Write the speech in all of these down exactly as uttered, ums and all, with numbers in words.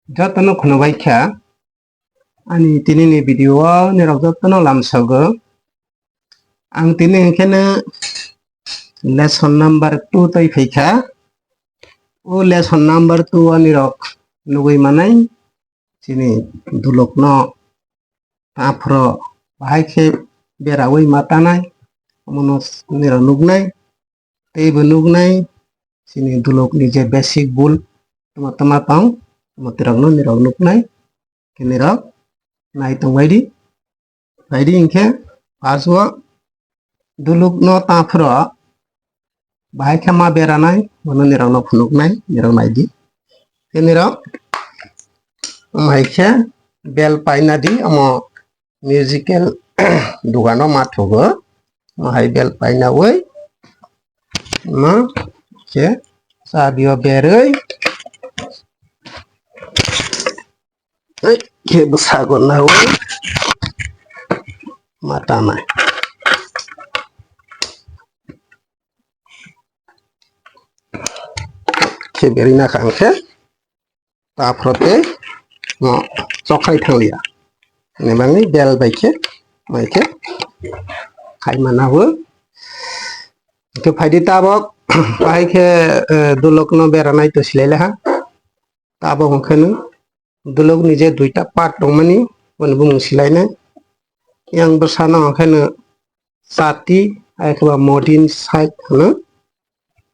Jotono khwnabai kha ani tini ni video o nirok jotono lamsogo. Ang tini hwnkhe no lesson number two twi phaikha. O lesson number two o nirok nugwi manai chini dulukno aphro bahai khe berawi ma tanai, omono nirok nuknai. Teibo nuknai chini dulukni je basic bul tama tama tong, tamo tirokno nirok nuknai, khe nirok nai tongbai di. Bai di hinkhe first o dulukno ta phro bahai khe ma beranai, bono nirokno phunuknai, nirok nai di. Khe nirok omo hai khe bell paina di, omo musical dogano ma thugo. Omo hai bell painawi ma khe chabi o berwi khe bwsago nawi ma tanai. Khe berwi nakha ang khe. Taphro tei no chokkhai thangliya. Ani bagwi bell bai khe, mai khe khai mana bo. Khe phaidi tabok, bahai khe, eh, dulokno beranai to silai laha. Tabok hwnkhe no dulokni je duita part tongmani, bono bumung silainai. Yang bwsano hwnkhe no chati, hai khe ba modin side hwno.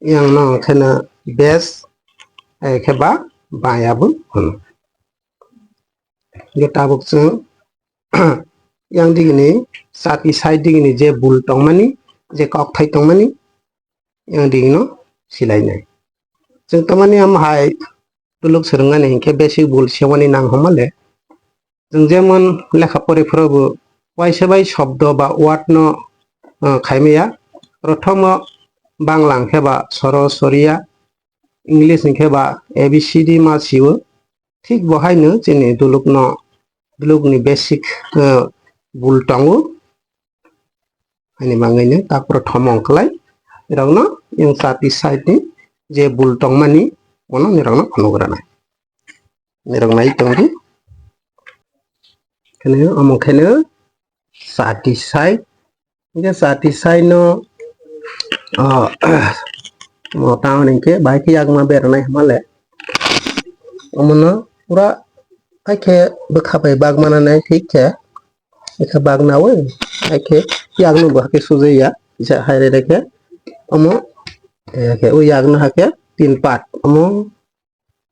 Yang no hwnkhe no base, hai khe ba baya bo hwno. Hwnkhe tabuk chwng yang digini chati side digini je bul tongmani, je kokthai tongmani, yang digino silainai. Chwng tamani omo hai duluk swrwngmani hinkhe basic bul sewani nang homa le. Chwng jemon lekha pori phuru bo waisa bai shobdo ba word no, uh, khaimaya. Prothomo Bangla hinkhe ba soro soriya, English hinkhe ba A B C D ma sio. Thik bo haino chini dulukno, dulukni basic, uh, bul tongo. Ani bagwi no tak prothom wng klai, nirokno yang chati side ni je bul tongmani, bono nirokno phunuk rwnai. Nirok nai tong di. Kheno, omo kheno chati side. Hingke chati side no, ah, mo town hingke bahai khe yakma beranai hwnba le. Omono pura hai khe bwkha bai bak mana nai thik khe. Ekha bagna oi, hai khe yakno bo hakhe sujui ya, kisa hai rede khe omo, eh, khe o yakno hakhe tin part, omo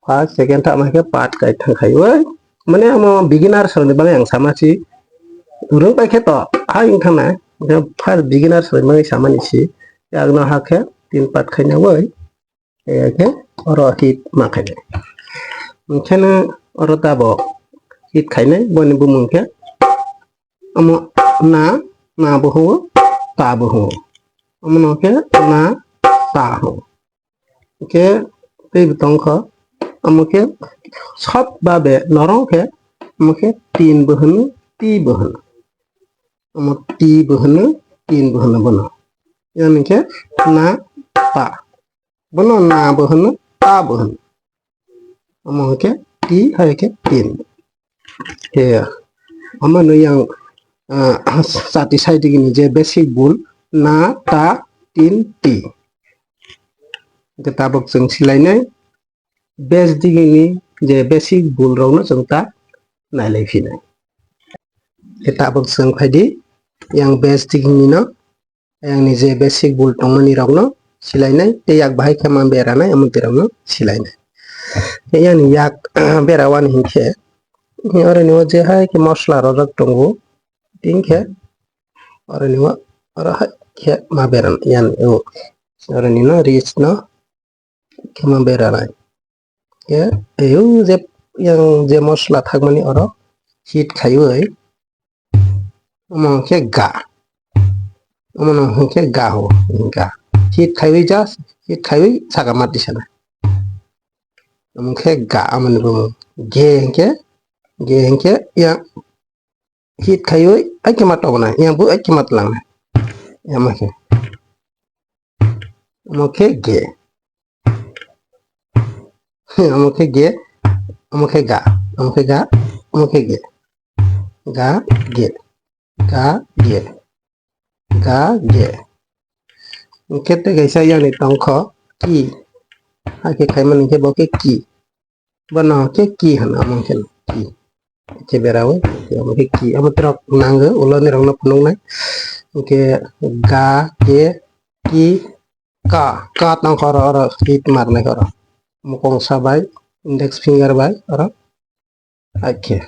first, second, third ma hakhe part kai thang khai oi, mane omo beginner songni bagwi ang sama si, rwng pai khe to, hai wng thang nai, first beginner songni bagwi sama ni si, yakno hakhe tin part khaina oi. Khe oro hit ma khainai. Hwnkhe no oro tabok hit khainai, boni bumung khe omo na, na bo hwngo, ta bo hwngo. Omono khe na, ta hwngo. Hwnkhe teibo tongkha, omo khe sob babe norok khe omo khe tin bo hwno, ti bo hwno. Omo ti bo hwno, tin bo hwno bono. Yang hwnkhe na, ta. Bono na bo hwno, ta bo hwno. Omo hwnkhe ti, hai khe tin. He, omo no yang, ah, chati side ni je basic bul, na, ta, tin, ti. Hwnkhe tabok chwng silainai base digini je basic bul rokno chwng ta nailai phinai. Hwnkhe tabok chwng phaidi yang base digini no. Ayang ni je basic bul tongmani rokno silainai tei yak bahai khe ma beranai omo twi rokno silainai. Ayang ni yak berawani hinkhe oroni o je hai khe mosla rojak tongo, tin khe oroni o oro hai khe ma beran yan o oroni no rich no khe ma beranai. Khe, eh, o je, yang je mosla thakmani oro hit khaiwi, omo hwnkhe ga. Omono hwnkhe ga ho, ga. Hit khaiwi just, hit khaiwi saka mati sana. Omo hwnkhe ga, amoni bumung. Ge hwnkhe, ge hwnkhe, yang hit khaiwi, ai khe ma tobonai, yang bu ai khe ma tlangnai. Yang ma khe. Omo khe ge. Omo khe ge. omo khe ga, omo khe ga, omo khe ge. Ga, ge, ga, ge, ga, ge. Hwnkhe tei kaisa yani tongkho ki. Hakhe khaimani khe bo khe ki. Bono khe ki hwno, omo khe ki. Khe berawi, omo khe ki. Omo trok nango, ulo nirokno phunuknai. Hwnkhe ga, ge, ki, ka. Ka tongkho oro, oro ki tmarnai oro. Mokong sa bai, index finger bai oro. Hakhe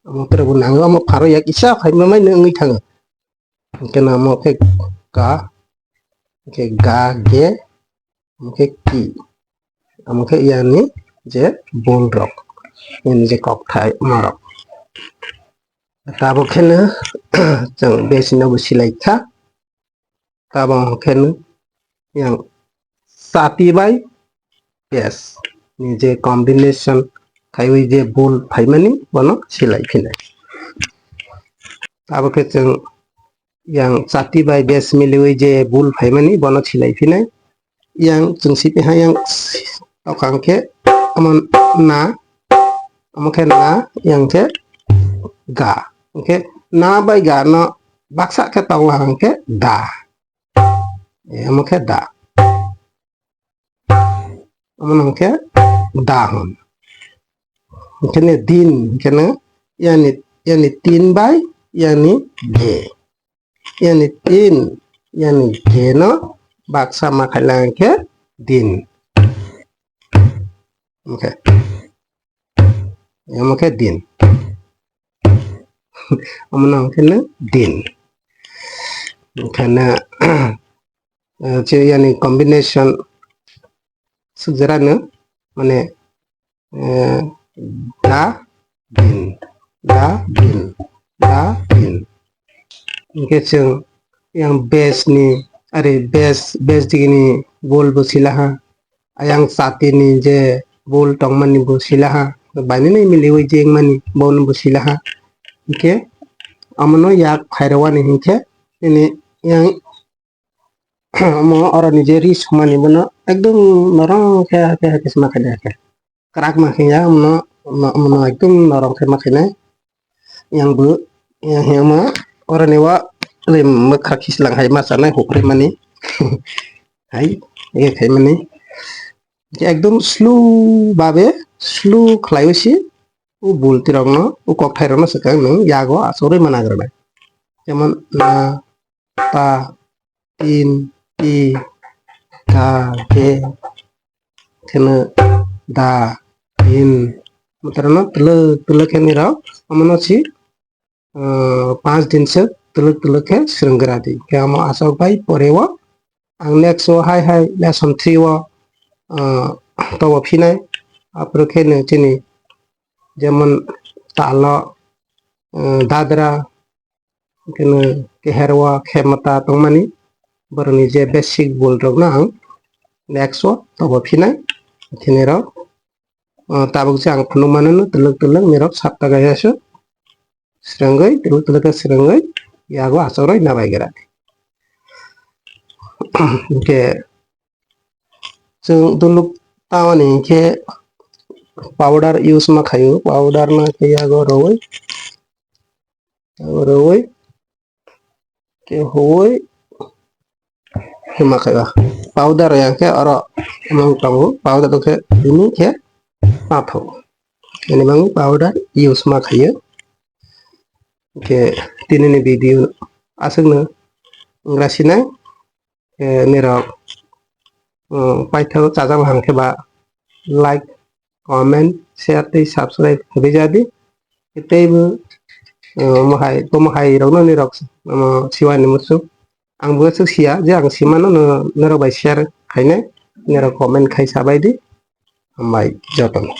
omo tere bo nango, omo pharo ya kisa phaima mai nw wngwi thango. Hwnkhe no omo khe ka, hwnkhe ga, ge, omo khe ki, omo khe yani je bul rok, yani je kokthai omo rok. Tabuk khe no chwng base no bo silai kha. Tabuk khe no yang chati bai base ni je combination khaiwi je bul phaimani bono silai phinai. Tabuk khe chwng yang chati bai base miliwi je bul phaimani bono silai phinai. Yang chwng si piha yang tokang khe omo na, omo khe na, yang khe ga. Hwnkhe na bai ga no baksa khe tongla hwnkhe da. Eh, omo khe da. Omo no hwnkhe da hwn. Hwnkhe ne din, hwnkhe ne yani, yani tin bai yani ge. Yani tin, yani ge no baksa ma khaila hwnkhe din. Hwnkhe. Omo khe din. Omo no hwnkhe no din. Hwnkhe no, eh, je yani combination sukjara no, mane, eh, da, din, da, din, da, din. Hwnkhe chwng yang base ni, ari base, base digi ni bul bo silaha. Ayang chati ni je bul tongmani bo silaha. Bainani miliwi je wngmani bono bo silaha. Hwnkhe omono yak phairowani hinkhe nini yang omo oro ni je ri sumani bono ekdom norok khe, khe, khe, khe suma khe, khe. Kwrak ma khe ya, omono, omono ekdom norok khe ma khe nai. Yang bo, yang, yang ma, oro ni wa, rim mwkha khislang hai ma chanai hukre mani. Hai, ye khai mani. Ekdom slow babe, slow khlaiwi si, u bulti rokno, u kokthai rokno swkang nung yago achugwi mana grana. Jemon na, ta, tin, ti, ga, ge, kheno da, din. Motorno twlwk twlwk khe nirok omono si, ah, panch din se twlwk twlwk khe swrwng gra di. Khe omo aswk bai pore o ang next o hai hai lesson three o, ah, tobo phinai. Aphuru khe no chini jemon talo, ah, dadra, Keno keher o khemata tongmani, borokni je basic bul rokno ang next o tobo phinai. Khenirok, ah, tabuk je ang phunuk mano no twlwk twlwk nirok sapta gaya se swrwngwi, twlwk twlwk khe swrwngwi yago achakrwi nabai gra. Hwnkhe chwng twlwk tamani hinkhe powder use ma khaio, powder no khe yago rwui. Abo rwui khe huui hima khaiba. Powder yang khe oro mung tongo, powder khe bini khe pathok. Ani bangwi powder use ma khaio. Khe tini ni video aswkno wngna sinai. Eh, nirok, eh, paithak chajak hang khe ba like, comment, share tei subscribe rwjadi. Tei bo, eh, mohai, bo mohai rokno nirok, eh, siwani muchuk. Ang bo swk siya je ang simano no, norok bai share khainai, norok comment khai sabai di. Hambai jotono.